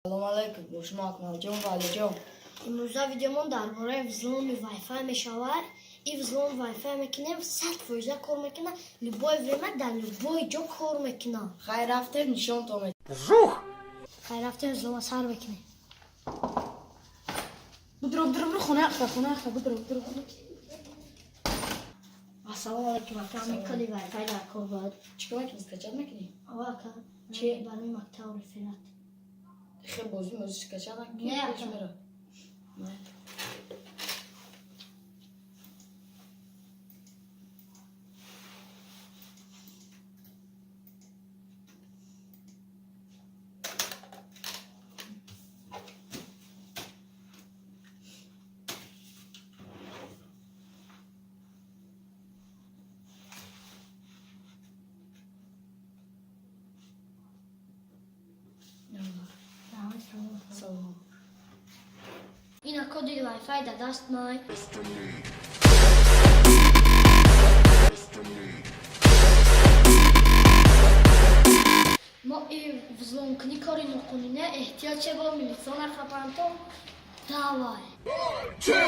Салом алейкум, бо шумо Акмалҷон ва Алиҷон. Имрӯза видеомон дар бораи взломи Wi-Fi мешавад. И взлом Wi-Fi мекунем, 100% кор мекунад, любое время, дар любой ҷо кор мекунад. Хайр, рафтем, нишонтон. Хайр, рафтем, взлома сар мекунем. Будро, будро, будро, хона ахта, хона ахта, будро, будро, будро. Ассалому алейкум, ака. Ҳамин коди Wi-Fi дар кор бояд. Чикор мекунӣ, скачать мекунӣ? Ава, ака. Чи? Барои мактаб реферат. Хе, бозӣ мозӣ скачать накунӣ? Не, ака. Пеш мера. Не. Раҳмат, салом. Салом. Ина коди Wi-Fi дар даст май. Мо и взломкунӣ кори ноқонуния, эҳтиёт шево, милициона хапантон. Давай. Two,